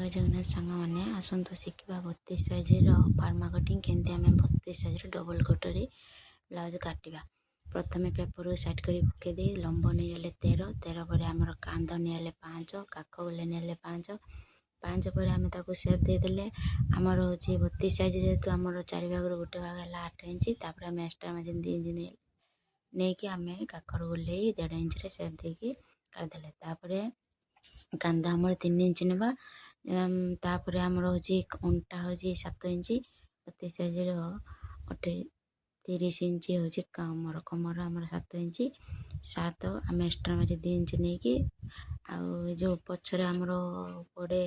ଜୟ ଜଗନ୍ନାଥ ସାଙ୍ଗମାନେ, ଆସନ୍ତୁ ଶିଖିବା 32 ସାଇଜ୍ର ପାର୍ମା କଟିଂ, କେମିତି ଆମେ 32 ସାଇଜ୍ର ଡବଲ୍ କଟୋରୀ ବ୍ଲାଉଜ୍ କାଟିବା। ପ୍ରଥମେ ପେପରକୁ ସାଇଡ଼୍ କରି ପକାଇ ଦେଇ ଲମ୍ବ ନେଇଗଲେ 13। 13 ପରେ ଆମର କାନ୍ଧ ନେଇଗଲେ 5, କାଖ ଗୋଲେ ନେଲେ 5। 5 ପରେ ଆମେ ତାକୁ ସେପ୍ ଦେଇଦେଲେ। ଆମର ହେଉଛି 32 ସାଇଜ୍ ଯେହେତୁ, ଆମର ଚାରି ଭାଗରୁ ଗୋଟେ ଭାଗ ହେଲା 8 ଇଞ୍ଚ। ତାପରେ ଆମେ ଏକ୍ସଟ୍ରା ମାର୍ଜିନ୍ 2 ଇଞ୍ଚ ନେଇକି ଆମେ କାଖରୁ ଓହ୍ଲେଇ 1.5 ଇଞ୍ଚରେ ସେପ୍ ଦେଇକି କାଟିଦେଲେ। ତାପରେ କାନ୍ଧ ଆମର 3 ଇଞ୍ଚ ନେବା। ତାପରେ ଆମର ହେଉଛି ଅଣ୍ଟା ହେଉଛି 7 ଇଞ୍ଚ। 32 ସାଇଜ୍ର 30 ଇଞ୍ଚ ହେଉଛି କମର। କମର ଆମର 7 ଇଞ୍ଚ। 7 ଆମେ ଏକ୍ସଟ୍ରା ମାର୍ଜିନ୍ 2 ଇଞ୍ଚ ନେଇକି, ଆଉ ଏ ଯେଉଁ ପଛରେ ଆମର ପଡ଼େ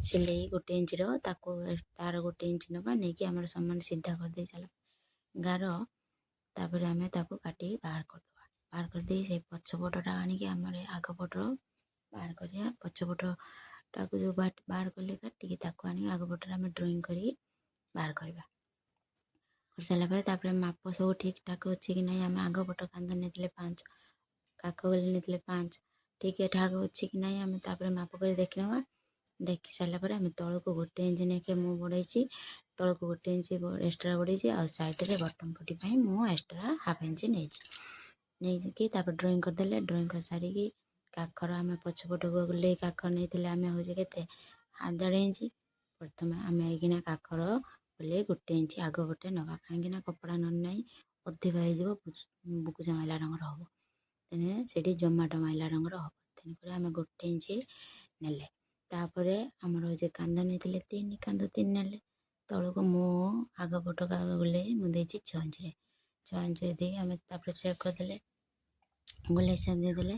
ସିଲେଇ 1 ଇଞ୍ଚର, ତାକୁ ତାର 1 ଇଞ୍ଚ ନେବା। ନେଇକି ଆମର ସମାନ ସିଧା କରିଦେଇ ଚାଲ ଗାର। ତାପରେ ଆମେ ତାକୁ କାଟିକି ବାହାର କରିଦେବା। ବାହାର କରିଦେଇ ସେଇ ପଛ ପଟଟା ଆଣିକି ଆମର ଆଗ ପଟର ବାହାର କରିବା। ପଛ ପଟଟାକୁ ଯେଉଁ ବାହାର କଲେ କାଟିକି, ତାକୁ ଆଣିକି ଆଗ ପଟରେ ଆମେ ଡ୍ରଇଂ କରିକି ବାହାର କରିବା। କରିସାରିଲା ପରେ ତାପରେ ମାପ ସବୁ ଠିକ୍ ଠାକ୍ ଅଛି କି ନାହିଁ। ଆମେ ଆଗ ପଟ କାନ୍ଧ ନେଇଥିଲେ 5, କାଖ ଗୋଲେ ନେଇଥିଲେ 5, ଠିକ୍ ଠାକ୍ ଅଛି କି ନାହିଁ ଆମେ ତାପରେ ମାପ କରି ଦେଖିନେବା। ଦେଖି ସାରିଲା ପରେ ଆମେ ତଳକୁ 1 ଇଞ୍ଚ ନେଇକି ମୁଁ ବଢ଼େଇଛି। ତଳକୁ 1 ଇଞ୍ଚ ଏକ୍ସଟ୍ରା ବଢ଼େଇଛି, ଆଉ ସାଇଡ଼୍ରେ ବଟନ୍ ପଟି ପାଇଁ ମୁଁ ଏକ୍ସଟ୍ରା ହାଫ୍ ଇଞ୍ଚ ନେଇଛି। ନେଇକି ତାପରେ ଡ୍ରଇଂ କରିଦେଲେ। ଡ୍ରଇଂ କରିସାରିକି କାଖର ଆମେ ପଛପଟକୁ ଗୋଲେଇ କାଖ ନେଇଥିଲେ ଆମେ ହେଉଛି କେତେ? 1.5 ଇଞ୍ଚ। ପ୍ରଥମେ ଆମେ ଏଇକିନା କାଖର ଗୋଲେଇ 1 ଇଞ୍ଚ ଆଗ ପଟେ ନେବା, କାହିଁକିନା କପଡ଼ା ନ ନାହିଁ ଅଧିକ ହେଇଯିବ, ବୁକୁଚା ମାଇଲା ରଙ୍ଗର ହେବ। ତେଣୁ ସେଠି ଜମାଟ ମାଇଲା ରଙ୍ଗର ହେବ। ତେଣୁକରି ଆମେ 1 ଇଞ୍ଚ ନେଲେ। ତାପରେ ଆମର ହେଉଛି କାନ୍ଧ ନେଇଥିଲେ 3, କାନ୍ଧ 3 ନେଲେ। ତଳକୁ ମୁଁ ଆଗ ପଟ ଗୋଲେଇ ମୁଁ ଦେଇଛି 6 ଇଞ୍ଚରେ। 6 ଇଞ୍ଚରେ ଦେଇକି ଆମେ ତାପରେ ସେପ୍ କରିଦେଲେ, ଗୋଲେଇ ସେପ୍ ଦେଇଦେଲେ।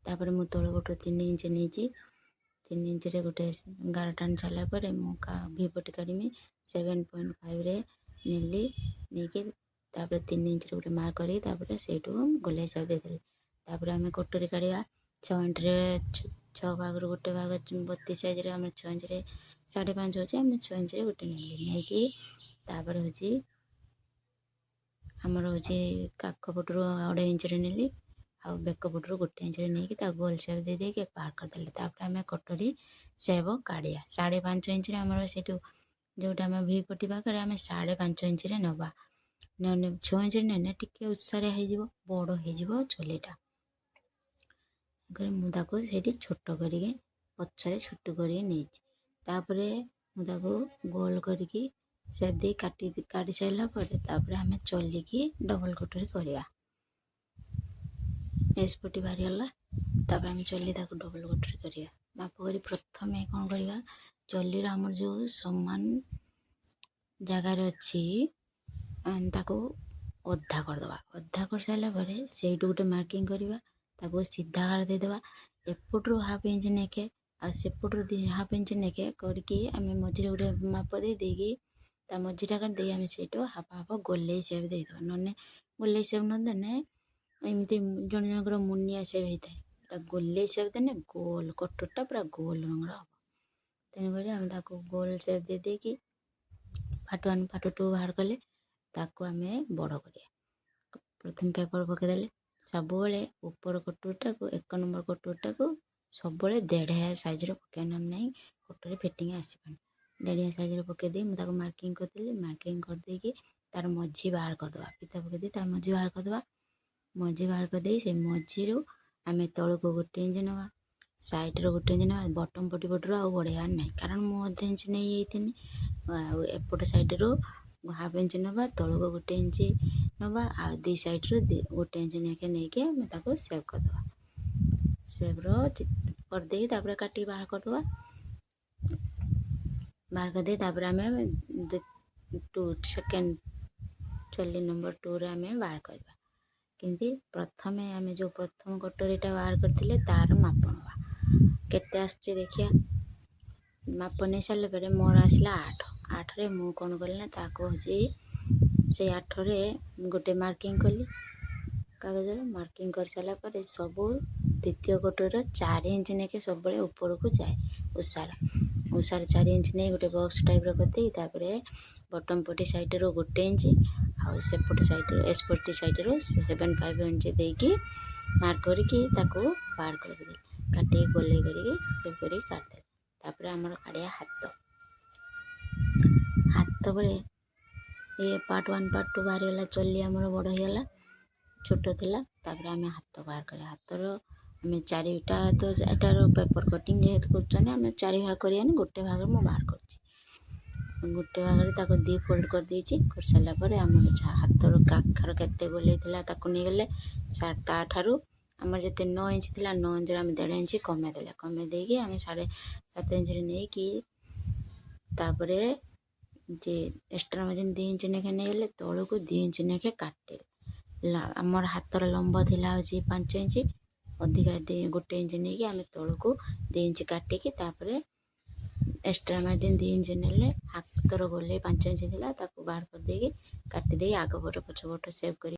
ତାପରେ ମୁଁ ତଳ ପଟୁ 3 ଇଞ୍ଚ ନେଇଛି। 3 ଇଞ୍ଚରେ ଗୋଟେ ଗାର ଟାଣି ସାରିଲା ପରେ ମୁଁ ଭି ପଟି କାଢ଼ିମି। 7.5ରେ ନେଲି। ନେଇକି ତାପରେ 3 ଇଞ୍ଚରେ ଗୋଟେ ମାର୍କ କରିକି ତାପରେ ସେଇଠୁ ଗୋଲେଇ ସେପ୍ ଦେଇଦେଲି। ତାପରେ ଆମେ କଟୋରୀ କାଢ଼ିବା। 6 ଇଞ୍ଚରେ 6 ଭାଗରୁ ଗୋଟେ ଭାଗ, 32 ସାଇଜ୍ରେ ଆମେ 6 ଇଞ୍ଚରେ 5.5 ହେଉଛି। ଆମେ 6 ଇଞ୍ଚରେ ଗୋଟେ ନେଲି। ନେଇକି ତାପରେ ହେଉଛି ଆମର ହେଉଛି କାଖ ପଟରୁ 2.5 ଇଞ୍ଚରେ ନେଲି, ଆଉ ବେକ ପଟରୁ 1 ଇଞ୍ଚରେ ନେଇକି ତାକୁ ଗୋଲ ସେପ୍ ଦେଇ ଦେଇକି ବାହାର କରିଦେଲି। ତାପରେ ଆମେ କଟୋରୀ ସେପ୍ କାଢ଼ିବା 5.5 ଇଞ୍ଚରେ। ଆମର ସେଇଠୁ ଯେଉଁଟା ଆମେ ଭି ପଟି ପାଖରେ ଆମେ 5.5 ଇଞ୍ଚରେ ନେବା। ନହେଲେ 6 ଇଞ୍ଚରେ ନେଲେ ଟିକେ ଉଷାରିଆ ହେଇଯିବ, ବଡ଼ ହେଇଯିବ ଚୋଲିଟା। ମୁଁ ତାକୁ ସେଇଠି ଛୋଟ କରିକି, ପଛରେ ଛୋଟ କରିକି ନେଇଛି। ତାପରେ ମୁଁ ତାକୁ ଗୋଲ କରିକି ସେପ୍ ଦେଇ କାଟି କାଟି ସାରିଲା ପରେ ତାପରେ ଆମେ ଚଲିକି ଡବଲ୍ କଟୋରୀ କରିବା। ଏସ୍ ପଟି ବାହାରିଗଲା। ତାପରେ ଆମେ ଚଲି ତାକୁ ଡବଲ୍ କଟୋରୀ କରିବା ମାପ କରି। ପ୍ରଥମେ କ'ଣ କରିବା? ଚଲିର ଆମର ଯେଉଁ ସମାନ ଜାଗାରେ ଅଛି, ତାକୁ ଅଧା କରିଦେବା। ଅଧା କରିସାରିଲା ପରେ ସେଇଠୁ ଗୋଟେ ମାର୍କିଂ କରିବା, ତାକୁ ସିଧା ଗାର ଦେଇଦେବା। ଏପଟରୁ ହାଫ୍ ଇଞ୍ଚ ନେଇକେ ଆଉ ସେପଟରୁ ହାଫ୍ ଇଞ୍ଚ ନେଇକେ କରିକି ଆମେ ମଝିରେ ଗୋଟେ ମାପ ଦେଇ ଦେଇକି ତା ମଝିଟା କାଟି ଦେଇ ଆମେ ସେଇଠୁ ହାଫ୍ ହାଫ୍ ଗୋଲେଇ ସେପ୍ ଦେଇଦେବା। ନହେଲେ ଗୋଲେଇ ସେପ୍ ନ ଦେନେ ଏମିତି ଜଣେ ଜଣଙ୍କର ମୁନିଆ ସେପ୍ ହେଇଥାଏ। ଏଟା ଗୋଲେଇ ସେପ୍ ଦେନେ ଗୋଲ କଟୋରୀଟା ପୁରା ଗୋଲ ରଙ୍ଗର ହେବ। ତେଣୁକରି ଆମେ ତାକୁ ଗୋଲ ସେପ୍ ଦେଇ ଦେଇକି ପାର୍ଟ ୱାନ୍, ପାର୍ଟ ଟୁ ବାହାର କଲେ ତାକୁ ଆମେ ବଡ଼ କରିବା। ପ୍ରଥମେ ପେପର୍ ପକାଇଦେଲେ। ସବୁବେଳେ ଉପର କଟୋରୀଟାକୁ, 1 ନମ୍ବର କଟୋରୀଟାକୁ ସବୁବେଳେ ଦେଢ଼ିଆ ସାଇଜ୍ର ପକାଇବା, ନହେଲେ ନାହିଁ କଟୋରୀ ଫିଟିଂ ଆସିବନି। ଦେଢ଼ିଆ ସାଇଜ୍ର ପକାଇ ଦେଇ ମୁଁ ତାକୁ ମାର୍କିଂ କରିଦେଲି। ମାର୍କିଂ କରିଦେଇକି ତାର ମଝି ବାହାର କରିଦେବା। ଫିତା ପକାଇ ଦେଇ ତାର ମଝି ବାହାର କରିଦେବା। ମଝି ବାହାର କରିଦେଇ ସେ ମଝିରୁ ଆମେ ତଳକୁ 1 ଇଞ୍ଚ ନେବା, ସାଇଡ଼୍ରୁ 1 ଇଞ୍ଚ ନେବା। ବଟମ୍ ପଟି ପଟରୁ ଆଉ ବଢ଼େଇବାର ନାହିଁ, କାରଣ ମୁଁ ଅଧ ଇଞ୍ଚ ନେଇଯାଇଥିଲି। ଆଉ ଏପଟ ସାଇଡ଼୍ରୁ ହାଫ୍ ଇଞ୍ଚ ନେବା, ତଳକୁ 1 ଇଞ୍ଚ ନେବା, ଆଉ ଦୁଇ ସାଇଡ଼୍ରୁ 1 ଇଞ୍ଚ ନେଇକି ଆମେ ତାକୁ ସେପ୍ କରିଦେବା। ସେପ୍ର କରିଦେଇକି ତାପରେ କାଟିକି ବାହାର କରିଦେବା। ବାହାର କରିଦେଇ ତାପରେ ଆମେ ଟୁ ସେକେଣ୍ଡ ଚଲି ନମ୍ବର ଟୁରେ ଆମେ ବାହାର କରିବା। କେମିତି? ପ୍ରଥମେ ଆମେ ଯେଉଁ ପ୍ରଥମ କଟୋରୀଟା ବାହାର କରିଥିଲେ, ତାର ମାପ ନେବା, କେତେ ଆସୁଛି ଦେଖିବା। ମାପ ନେଇ ସାରିଲା ପରେ ମୋର ଆସିଲା 8। 8ରେ ମୁଁ କ'ଣ କଲି ନା ତାକୁ ହେଉଛି ସେଇ 8ରେ ଗୋଟେ ମାର୍କିଂ କଲି କାଗଜରେ। ମାର୍କିଂ କରିସାରିଲା ପରେ ସବୁ ଦ୍ୱିତୀୟ କଟୋରୀର 4 ଇଞ୍ଚ ନେଇକି ସବୁବେଳେ ଉପରକୁ ଯାଏ ଉଷାର। ଉଷାର 4 ଇଞ୍ଚ ନେଇ ଗୋଟେ ବକ୍ସ ଟାଇପ୍ର କରିଦେଇ ତାପରେ ବଟମ୍ ପଟି ସାଇଡ଼ରୁ 1 ଇଞ୍ଚ ଆଉ ସେପଟ ସାଇଡ଼ରୁ, ଏସ୍ ପଟି ସାଇଡ଼ରୁ 7.5 ଇଞ୍ଚ ଦେଇକି ମାର୍କ କରିକି ତାକୁ ବାହାର କରିଦେଲି। କାଟିକି ଗୋଲେଇ କରିକି ସେପ୍ କରିକି କାଟିଦେଲି। ତାପରେ ଆମର କାଢ଼ିବା ହାତ। ହାତ ପରେ ଇଏ ପାର୍ଟ 1, ପାର୍ଟ 2 ବାହାରିଗଲା। ଚୋଲି ଆମର ବଡ଼ ହେଇଗଲା, ଛୋଟ ଥିଲା। ତାପରେ ଆମେ ହାତ ବାହାର କରିବା। ହାତର ଆମେ ଚାରିଟା ତ, ଏଟାର ପେପର୍ କଟିଂ ଯେହେତୁ କରୁଛନ୍ତି, ଆମେ ଚାରି ଭାଗ କରିବାନି, ଗୋଟେ ଭାଗରେ ମୁଁ ବାହାର କରୁଛି। ଗୋଟେ ଭାଗରେ ତାକୁ ଦୁଇ ଫୋଲ୍ଡ କରିଦେଇଛି। କରିସାରିଲା ପରେ ଆମର ହାତର କାଖର କେତେ ଗୋଲେଇ ଥିଲା, ତାକୁ ନେଇଗଲେ ତାଠାରୁ ଆମର ଯେତେ 9 ଇଞ୍ଚ ଥିଲା, 9 ଇଞ୍ଚରେ ଆମେ ଦେଢ଼ ଇଞ୍ଚ କମେଇ ଦେଲେ। କମେଇ ଦେଇକି ଆମେ 7.5 ଇଞ୍ଚରେ ନେଇକି, ତାପରେ ଯେ ଏକ୍ସଟ୍ରା ମାର୍ଜିନ୍ 2 ଇଞ୍ଚ ଲେଖେ ନେଇଗଲେ, ତଳକୁ 2 ଇଞ୍ଚ ଲେଖେ କାଟିଲେ। ଆମର ହାତର ଲମ୍ବ ଥିଲା ହେଉଛି 5 ଇଞ୍ଚ, ଅଧିକା 1 ଇଞ୍ଚ ନେଇକି ଆମେ ତଳକୁ 2 ଇଞ୍ଚ କାଟିକି, ତାପରେ ଏକ୍ସଟ୍ରା ମାର୍ଜିନ୍ 2 ଇଞ୍ଚ ନେଲେ। ହାତର ଗୋଲେଇ 5 ଇଞ୍ଚ ଥିଲା, ତାକୁ ବାହାର କରିଦେଇକି କାଟିଦେଇକି ଆଗ ପଟ ପଛ ପଟ ସେପ୍ କରି